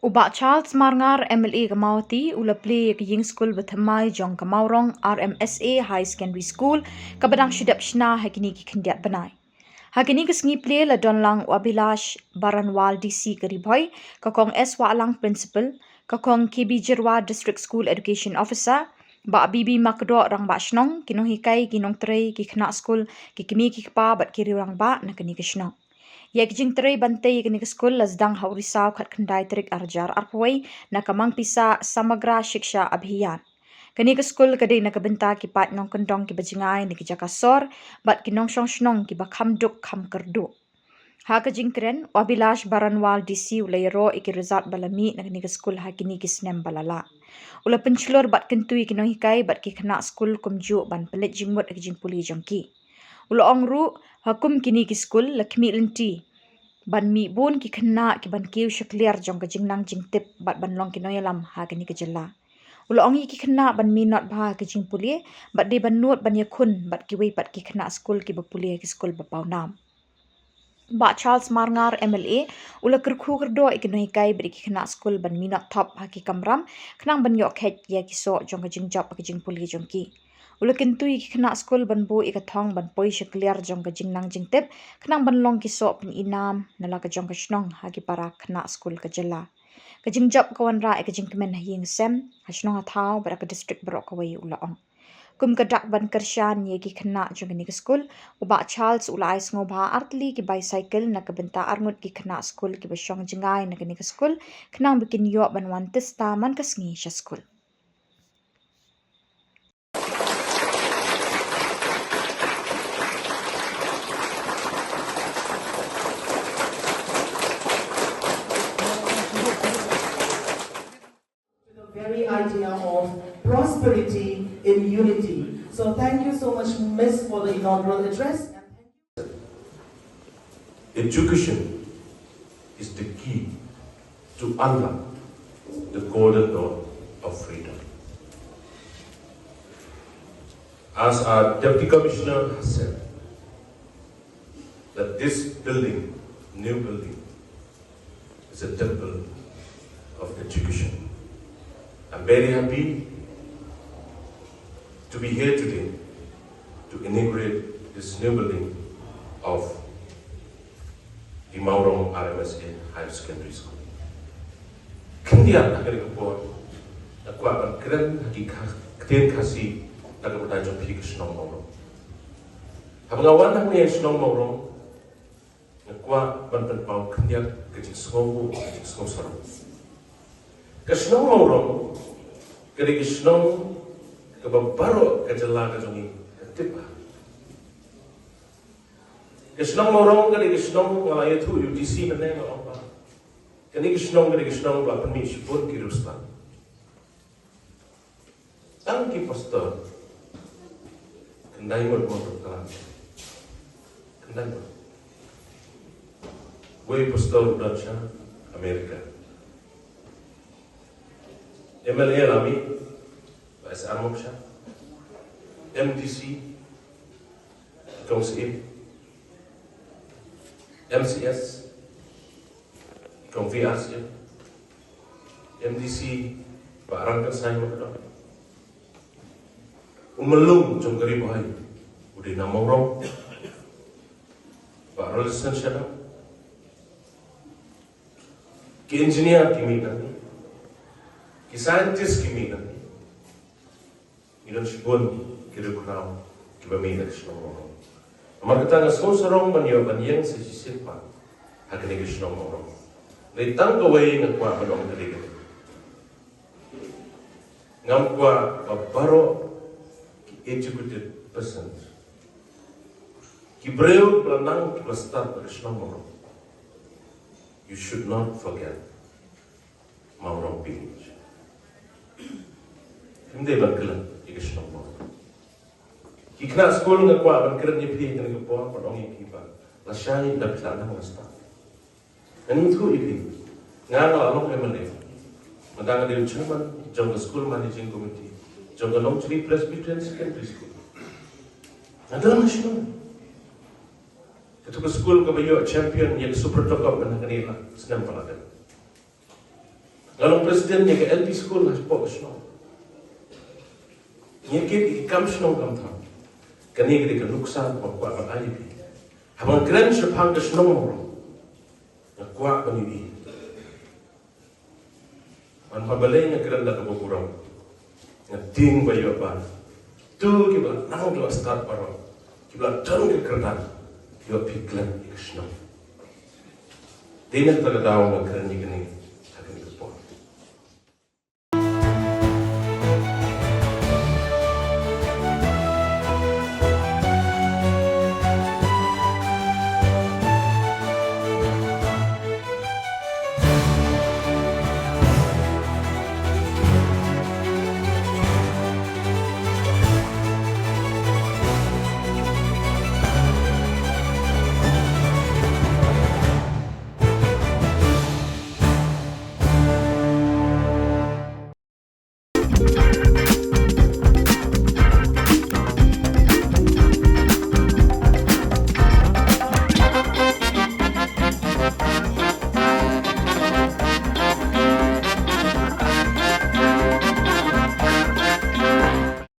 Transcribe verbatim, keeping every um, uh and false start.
U Bah Charles Marngar, M L A ka Mawhati, u la plie ïa ka ïing skul ba thymmai jong ka Mawrong R M S A High Secondary School, kaba dang shu dep shna ha kine ki khyndiat bnai. Ha kine ki sngi plie la don lang u Abhilash Baranwal, D C ka Ri Bhoi, ka Kong S Wahlang, Principal, ka Kong K B Jyrwa, District School Education Officer, Bah B B Makdoh, Rangbah Shnong, ki nonghikai, ki nongtrei, ki khynnah skul, ki kmie ki kpa bad ki riew rangbah na kane ka shnong. Ïa ki jingtrei ban tei ïa kane ka skul la sdang ha u Risaw khatkhyndai tarik Arhajar Arphew wei na ka Mangpisa Samagra Shiksha Abhiyan. Kane ka skul ka dei na ka bynta ki paid nongkyndong kiba jngai na ki jaka sor bad ki nongshong shnong kiba kham duk kham kyrduh. Ha ka jingkren, u Abhilash Baranwal, D C, u la ïaroh ïa ki result ba la mih na kane ka skul ha kine ki snem ba la lah. U la pynshlur bad kyntu ïa ki nonghikai bad ki khynnah skul kumjuh ban pynleit jingmut ha ki jingpule jong ki. U la ong ruh, ha kum kine ki skul la khmih lynti ban mih bun ki khynnah kiban kiew sha kliar jong ka jingnang jingtip bad ban long ki nongïalam ha kane ka jylla. U la ong ïa ki khynnah ban minot bha ha ka jingpule bad dei ban nud ban ïakhun bad kiwei pat ki khynnah skul kiba pule ha ki skul ba pawnam. Bah Charles Marngar, M L A, u la kyrkhu kyrdoh ïa ki nonghikai bad ïa ki khynnah skul ban minot thop ha ki kamram khnang ban ïoh kheit ïa ki soh jong ka jingjop ha ka jingpule jong ki. U la kyntu ïa ki khynnah skul ban buh ïa ka thong ban poi sha kliar jong ka jingnang jingtip khnang ban long ki soh pyni nam na la ka jong ka shnong ha ki para khynnah skul ka jylla. Ka jingjop ka wanrah ïa ka jingkmen ha ïing sem, ha shnong ha thaw bad ha ka district baroh kawei, u la ong. Kum ka dak ban kyrshan ïa ki khynnah jong kane ka skul, u Bah Charles u la ai sngewbha ar tylli ki bicycle na ka bynta arngut ki khynnah skul kiba shong jngai na kane ka skul khnang ba kin ïoh ban wan tista man ka sngi sha skul. The very idea of prosperity in unity. So thank you so much, Miss, for the inaugural address. Education is the key to unlock the golden door of freedom. As our Deputy Commissioner has said, that this building, new building, is a temple of education. I'm very happy to be here today to inaugurate this new building of the Mawrong R M S A Higher Secondary School. Khyndiat ha kane ka por, nga kwah ban kren ha ki kha-, ktien Khasi na ka bynta jong phi ka shnong Mawrong. Haba nga wan hangne shnong Mawrong, nga kwah ban pynpaw khyndiat ka jingsngew, ka jingsngew sarong. Ka shnong Mawrong ka dei ka shnong kaba baroh ka jylla ka jong ngi ka tip bha. Ka shnong Mawrong ka dei ka shnong, nga la ïathuh ïa u D C mynne, nga ong ba kane ka shnong ka dei ka shnong ba pynmih shibun ki riewstad. Tang ki pastor khyndai ngut mo, khyndai ngut. Wei pastor u don sha America. M L A la mih, Bah S R Mokshar. M D C, Kong Syiem. M C S, Kong V R Syiem. M D C, Bah Rangkynsai Makdong. U myllung jong ka Ri Bhoi u dei na Mawrong, Bah Rogerson Shanawt. Ki engineer ki mih na ngi, ki scientist ki mih na ngi. Ngi don shibun ki riewkhraw kiba mih na ka shnong Mawrong. Namar kata nga sngew sarong ban ïoh ban ïeng sa shisien pat ha kane ka shnong Mawrong. Dei tang kawei nga kwah ban ong ka dei kane. Ngam kwah ba baroh ki educated persons, ki briew ba la nang, ba la stad na ka shnong Mawrong, you should not forget Mawrong Village. Phim dei ban klet ïa ka shnong Mawrong. Ki khynnah skul, nga kwah ban kren ïa phi ha kane ka por, ban ong ïa phi ba lashai lada phi la nang la stad, ngan ïathuh ïa phi. Nga, nga la long M L A, mynta nga dei u chairman jong ka School Managing Committee jong ka Nongchri Presbyterian Secondary School. Nga don ha shnong. Kato ka skul kaba ïoh champion ïa ka Super Takob mynta kane la snem ba la dep. Nga long president ïa ka L P school ha shapoh ka shnong. Ngi kit ïa ki kam shnong kam thaw. Kane ka dei ka nuksa kaba nga kwah ban ai ïa phi. Haba nga kren shaphang ka shnong Mawroh, nga kwah ban ïohi. Ban ba balei nga kren da kaba burom. Nga tieng ba ïoh ba to kiba la nang kiba la stad baroh, kiba la don ka kyrdan, ïoh phi klet ïa ka shnong. Dei na kata ka daw nga kren ïa ka